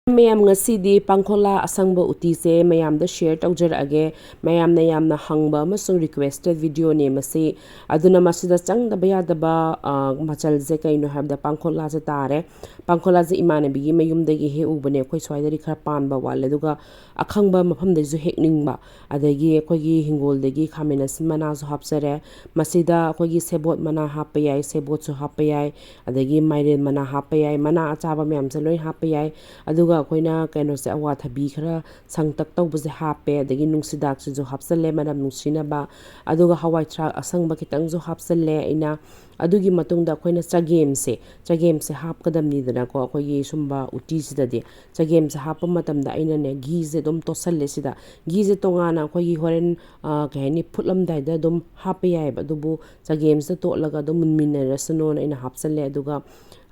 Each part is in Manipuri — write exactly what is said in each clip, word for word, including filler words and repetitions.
ꯃꯌꯥꯝ, ꯉꯁꯤꯗꯤ ꯄꯥꯡꯈꯣꯂꯥ ꯑꯁꯪꯕ ꯎꯇꯤꯁꯦ ꯃꯌꯥꯝꯗ share ꯇꯧꯖꯔꯛꯑꯒꯦ꯫ ꯃꯌꯥꯝꯅ ꯌꯥꯝꯅ ꯍꯪꯕ ꯑꯃꯁꯨꯡ requested videoꯅꯦ ꯃꯁꯤ꯫ ꯑꯗꯨꯅ ꯃꯁꯤꯗ ꯆꯪꯗꯕ ꯌꯥꯗꯕ, ꯑ, ꯃꯆꯜꯁꯦ ꯀꯩꯅꯣ ꯍꯥꯏꯕꯗ ꯄꯥꯡꯈꯣꯂꯥꯁꯦ ꯇꯥꯔꯦ꯫ ꯄꯥꯡꯈꯣꯂꯥꯁꯦ ꯏꯃꯥꯟꯅꯕꯤꯒꯤ ꯃꯌꯨꯝꯗꯒꯤ ꯍꯦꯛꯎꯕꯅꯦ꯫ ꯑꯩꯈꯣꯏ ꯁ꯭ꯋꯥꯏꯗꯗꯤ ꯈꯔ ꯄꯥꯟꯕ ꯋꯥꯠꯂꯦ, ꯑꯗꯨꯒ ꯑꯈꯪꯕ ꯃꯐꯝꯗꯩꯁꯨ ꯍꯦꯛꯅꯤꯡꯕ꯫ ꯑꯗꯒꯤ ꯑꯩꯈꯣꯏꯒꯤ ꯍꯤꯡꯒꯣꯜꯗꯒꯤ ꯈꯥꯃꯦꯟ ꯑꯁꯤꯟ ꯃꯅꯥꯁꯨ ꯍꯥꯞꯆꯔꯦ꯫ ꯃꯁꯤꯗ ꯑꯩꯈꯣꯏꯒꯤ ꯁꯦꯕꯣꯠ ꯃꯅꯥ ꯍꯥꯞꯄ ꯌꯥꯏ, ꯁꯦꯕꯣꯠꯁꯨ ꯍꯥꯞꯄ ꯌꯥꯏ, ꯑꯗꯒꯤ ꯃꯥꯏꯔꯦꯟ ꯃꯅꯥ ꯍꯥꯞꯄ ꯌꯥꯏ, ꯃꯅꯥ ꯑꯆꯥꯕ ꯃꯌꯥꯝꯁꯦ ꯂꯣꯏ ꯍꯥꯞꯄ ꯌꯥꯏ꯫ ꯑꯗꯨꯒ ꯑꯩꯈꯣꯏꯅ ꯀꯩꯅꯣꯁꯦ, ꯑꯋꯥꯊꯕꯤ ꯈꯔ ꯁꯪꯇꯛ ꯇꯧꯕꯁꯦ ꯍꯥꯞꯄꯦ, ꯑꯗꯒꯤ ꯅꯨꯡꯁꯤꯗꯥꯛꯁꯤꯁꯨ ꯍꯥꯞꯆꯜꯂꯦ ꯃꯅꯝ ꯅꯨꯡꯁꯤꯅꯕ, ꯑꯗꯨꯒ ꯍꯋꯥꯏ ꯊ꯭ꯔꯥꯛ ꯑꯁꯪꯕ ꯈꯤꯇꯪꯁꯨ ꯍꯥꯞꯆꯜꯂꯦ ꯑꯩꯅ꯫ ꯑꯗꯨꯒꯤ ꯃꯇꯨꯡꯗ ꯑꯩꯈꯣꯏꯅ ꯆꯒꯦꯝꯁꯦ, ꯆꯒꯦꯝꯁꯦ ꯍꯥꯞꯀꯗꯕꯅꯤꯗꯅꯀꯣ ꯑꯩꯈꯣꯏꯒꯤ ꯁꯨꯝꯕ ꯎꯇꯤꯁꯤꯗꯗꯤ꯫ ꯆꯒꯦꯝꯁꯦ ꯍꯥꯞꯄ ꯃꯇꯝꯗ ꯑꯩꯅꯅꯦ, ꯘꯤꯁꯦ ꯑꯗꯨꯝ ꯇꯣꯠꯁꯜꯂꯦ ꯁꯤꯗ꯫ ꯘꯤꯁꯦ ꯇꯣꯉꯥꯟꯅ ꯑꯩꯈꯣꯏꯒꯤ ꯍꯣꯔꯦꯟ, ꯑ, ꯀꯩ ꯍꯥꯏꯅꯤ, ꯐꯨꯠꯂꯝꯗꯥꯏꯗ ꯑꯗꯨꯝ ꯍꯥꯞꯄ ꯌꯥꯏꯑꯕ꯫ ꯑꯗꯨꯕꯨ ꯆꯒꯦꯝꯁꯤꯗ ꯇꯣꯠꯂꯒ ꯑꯗꯨꯝ ꯃꯨꯟꯃꯤꯟꯅꯔꯁꯅꯣꯅ ꯑꯩꯅ ꯍꯥꯞꯆꯜꯂꯦ꯫ ꯑꯗꯨꯒ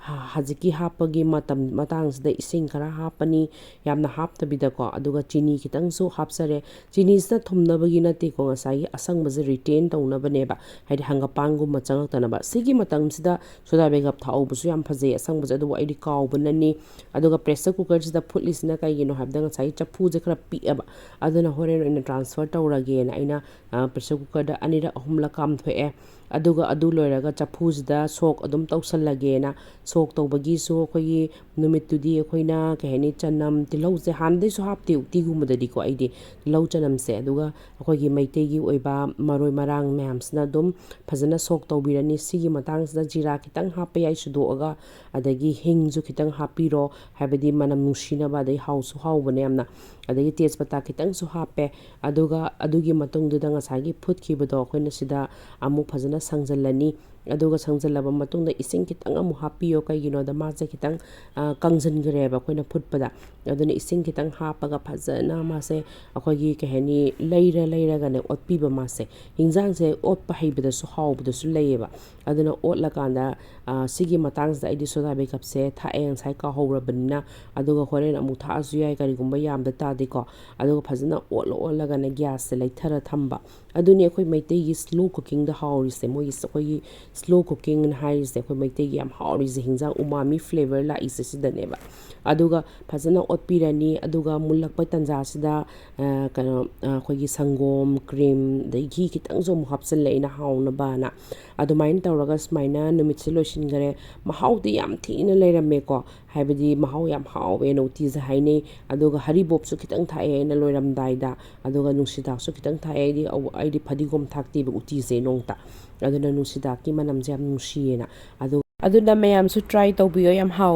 ꯍ-, ꯍꯧꯖꯤꯛꯀꯤ ꯍꯥꯞꯄꯒꯤ ꯃꯇꯝ, ꯃꯇꯥꯡꯁꯤꯗ ꯏꯁꯤꯡ ꯈꯔ ꯍꯥꯞꯄꯅꯤ, ꯌꯥꯝꯅ ꯍꯥꯞꯇꯕꯤꯗꯀꯣ꯫ ꯑꯗꯨꯒ ꯆꯤꯅꯤ ꯈꯤꯇꯪꯁꯨ ꯍꯥꯞꯆꯔꯦ꯫ ꯆꯤꯅꯤꯁꯤꯅ ꯊꯨꯝꯅꯕꯒꯤ ꯅꯠꯇꯦꯀꯣ, ꯉꯁꯥꯏꯒꯤ ꯑꯁꯪꯕꯁꯦ retain ꯇꯧꯅꯕꯅꯦꯕ, ꯍꯥꯏꯗꯤ ꯍꯪꯒꯄꯥꯟꯒꯨꯝꯕ ꯆꯪꯉꯛꯇꯅꯕ꯫ ꯁꯤꯒꯤ ꯃꯇꯝꯁꯤꯗ ꯁꯣꯗꯥ ꯕꯦꯒꯞ ꯊꯥꯛꯍꯧꯕꯁꯨ ꯌꯥꯝ ꯐꯖꯩ ꯑꯁꯪꯕꯁꯦ, ꯑꯗꯨꯕꯨ ꯑꯩꯗꯤ ꯀꯥꯎꯕꯅꯅꯤ꯫ ꯑꯗꯨꯒ pressure cookerꯁꯤꯗ ꯐꯨꯠꯂꯤꯁꯤꯅ ꯀꯩꯒꯤꯅꯣ ꯍꯥꯏꯕꯗ ꯉꯁꯥꯏꯒꯤ ꯆꯐꯨꯁꯦ ꯈꯔ ꯄꯤꯛꯑꯕ, ꯑꯗꯨꯅ ꯍꯣꯔꯦꯟ ꯑꯣꯏꯅ transfer ꯇꯧꯔꯒꯦꯅ ꯑꯩꯅ, ꯑ, pressure cookerꯗ ꯑꯅꯤꯔꯛ ꯑꯍꯨꯝꯂꯛ ꯀꯥꯝꯊꯣꯛꯑꯦ꯫ ꯑꯗꯨꯒ ꯑꯗꯨ ꯂꯣꯏꯔꯒ ꯆꯐꯨꯁꯤꯗ ꯁꯣꯛ ꯑꯗꯨꯝ ꯇꯧꯁꯜꯂꯒꯦꯅ꯫ ꯁꯣꯛ ꯇꯧꯕꯒꯤꯁꯨ ꯑꯩꯈꯣꯏꯒꯤ ꯅꯨꯃꯤꯠꯇꯨꯗꯤ ꯑꯩꯈꯣꯏꯅ, ꯀꯩ ꯍꯥꯏꯅꯤ, ꯆꯅꯝ, ꯇꯤꯜꯍꯧꯁꯦ ꯍꯥꯟꯅꯗꯩꯁꯨ ꯍꯥꯞꯇꯦ ꯎꯇꯤꯒꯨꯝꯕꯗꯗꯤꯀꯣ ꯑꯩꯗꯤ, ꯇꯤꯜꯍꯧ ꯆꯅꯝꯁꯦ꯫ ꯑꯗꯨꯒ ꯑꯩꯈꯣꯏꯒꯤ ꯃꯩꯇꯩꯒꯤ ꯑꯣꯏꯕ ꯃꯔꯣꯏ ꯃꯔꯥꯡ ꯃꯌꯥꯝꯁꯤꯅ ꯑꯗꯨꯝ ꯐꯖꯅ ꯁꯣꯛ ꯇꯧꯕꯤꯔꯅꯤ꯫ ꯁꯤꯒꯤ ꯃꯇꯥꯡꯁꯤꯗ ꯖꯤꯔꯥ ꯈꯤꯇꯪ ꯍꯥꯞꯄ ꯌꯥꯏ ꯁꯨꯗꯣꯛꯑꯒ, ꯑꯗꯒꯤ ꯍꯤꯡꯁꯨ ꯈꯤꯇꯪ ꯍꯥꯞꯄꯤꯔꯣ, ꯍꯥꯏꯕꯗꯤ ꯃꯅꯝ ꯅꯨꯡꯁꯤꯅꯕ, ꯑꯗꯩ ꯍꯥꯎꯁꯨ ꯍꯥꯎꯕꯅꯦ ꯌꯥꯝꯅ꯫ ꯑꯗꯒꯤ ꯇꯦꯖꯄꯇꯥ ꯈꯤꯇꯪꯁꯨ ꯍꯥꯞꯄꯦ꯫ ꯑꯗꯨꯒ ꯑꯗꯨꯒꯤ ꯃꯇꯨꯡꯗꯨꯗ ꯉꯁꯥꯏꯒꯤ ꯐꯨꯠꯈꯤꯕꯗꯣ ꯑꯩꯈꯣꯏꯅ ꯁꯤꯗ ꯑꯃꯨꯛ ꯐꯖꯅ ꯁꯪꯖꯜꯂꯅꯤ꯫ ꯑꯗꯨꯒ ꯁꯪꯖꯜꯂꯕ ꯃꯇꯨꯡꯗ ꯏꯁꯤꯡ ꯈꯤꯇꯪ ꯑꯃꯨꯛ ꯍꯥꯞꯄꯤꯌꯣ, ꯀꯩꯒꯤꯅꯣꯗ ꯃꯥꯁꯦ ꯈꯤꯇꯪ, ꯑ, ꯀꯪꯁꯤꯟꯈ꯭ꯔꯦꯕ ꯑꯩꯈꯣꯏꯅ ꯐꯨꯠꯄꯗ꯫ ꯑꯗꯨꯅ ꯏꯁꯤꯡ ꯈꯤꯇꯪ ꯍꯥꯞꯄꯒ ꯐꯖꯅ ꯃꯥꯁꯦ ꯑꯩꯈꯣꯏꯒꯤ, ꯀꯩ ꯍꯥꯏꯅꯤ, ꯂꯩꯔ ꯂꯩꯔꯒꯅꯦ ꯑꯣꯠꯄꯤꯕ ꯃꯥꯁꯦ꯫ ꯍꯤꯟꯖꯥꯡꯁꯦ ꯑꯣꯠꯄ ꯍꯩꯕꯗꯁꯨ ꯍꯥꯎꯕꯗꯁꯨ ꯂꯩꯌꯦꯕ꯫ ꯑꯗꯨꯅ ꯑꯣꯠꯂꯀꯥꯟꯗ, ꯑ, ꯁꯤꯒꯤ ꯃꯇꯥꯡꯁꯤꯗ ꯑꯩꯗꯤ ꯁꯣꯗꯥ ꯕꯦꯀꯞꯁꯦ ꯊꯥꯛꯑꯦ, ꯉꯁꯥꯏ ꯀꯥꯎꯍꯧꯔꯕꯅꯤꯅ꯫ ꯑꯗꯨꯒ ꯍꯣꯔꯦꯟ ꯑꯃꯨꯛ ꯊꯥꯛꯑꯁꯨ ꯌꯥꯏ, ꯀꯔꯤꯒꯨꯝꯕ ꯌꯥꯝꯗ ꯇꯥꯔꯗꯤꯀꯣ꯫ ꯑꯗꯨꯒ ꯐꯖꯅ ꯑꯣꯠꯂ ꯑꯣꯠꯂꯒꯅꯦ ꯒ꯭ꯌꯥꯁꯁꯦ ꯂꯩꯊꯔ ꯊꯝꯕ꯫ ꯑꯗꯨꯅꯤ ꯑꯩꯈꯣꯏ ꯃꯩꯇꯩꯒꯤ slow cookingꯗ ꯍꯥꯎꯔꯤꯁꯦ꯫ ꯃꯣꯏꯒꯤ ꯑꯩꯈꯣꯏꯒꯤ slow cooking ꯍꯥꯏꯔꯤꯁꯦ ꯑꯩꯈꯣꯏ ꯃꯩꯇꯩꯒꯤ ꯌꯥꯝ ꯍꯥꯎꯔꯤꯁꯦ, ꯍꯤꯟꯖꯥꯡ ꯎꯃꯥꯃꯤ flavor ꯂꯥꯛꯏꯁꯦ ꯁꯤꯗꯅꯦꯕ꯫ ꯑꯗꯨꯒ ꯐꯖꯅ ꯑꯣꯠꯄꯤꯔꯅꯤ꯫ ꯑꯗꯨꯒ ꯃꯨꯜꯂꯛꯄ ꯇꯥꯟꯖꯥꯁꯤꯗ, ꯑ, ꯀꯩꯅꯣ, ꯑ, ꯑꯩꯈꯣꯏꯒꯤ ꯁꯪꯒꯣꯝ, cream, ꯑꯗꯩ ꯘꯤ ꯈꯤꯇꯪꯁꯨ ꯑꯃꯨꯛ ꯍꯥꯞꯆꯤꯜꯂꯦ ꯑꯩꯅ ꯍꯥꯎꯅꯕꯅ꯫ ꯑꯗꯨꯃꯥꯏꯅ ꯇꯧꯔꯒ ꯁꯨꯃꯥꯏꯅ ꯅꯨꯃꯤꯠꯁꯦ ꯂꯣꯏꯁꯤꯟꯈꯔꯦ꯫ ꯃꯍꯥꯎꯗꯤ ꯌꯥꯝ ꯊꯤꯅ ꯂꯩꯔꯝꯃꯦꯀꯣ꯫ ꯍꯥꯏꯕꯗꯤ ꯃꯍꯥꯎ ꯌꯥꯝ ꯍꯥꯎꯋꯦꯅ ꯎꯇꯤꯁꯦ ꯍꯥꯏꯅꯩ꯫ ꯑꯗꯨꯒ ꯍꯔꯤꯕꯣꯞꯁꯨ ꯈꯤꯇꯪ ꯊꯥꯛꯑꯦ ꯑꯩꯅ ꯂꯣꯏꯔꯝꯗꯥꯏꯗ꯫ ꯑꯗꯨꯒ ꯅꯨꯡꯁꯤꯗꯥꯛꯁꯨ ꯈꯤꯇꯪ ꯊꯥꯛꯑꯦ꯫ ꯑꯩꯗꯤ ꯑꯧ-, ꯑꯩꯗꯤ ꯐꯗꯤꯒꯣꯝ ꯊꯥꯛꯇꯦꯕ ꯎꯇꯤꯁꯦ ꯅꯣꯡꯇ꯫ ꯑꯗꯨꯅ ꯅꯨꯡꯁꯤꯗꯥꯛꯀꯤ ꯃꯅꯝꯁꯦ ꯌꯥꯝ ꯅꯨꯡꯁꯤꯌꯦꯅ꯫ ꯑꯗꯨ, ꯑꯗꯨꯅ ꯃꯌꯥꯝꯁꯨ try ꯇꯧꯕꯤꯌꯣ, ꯌꯥꯝ ꯍꯥꯎꯋꯦ꯫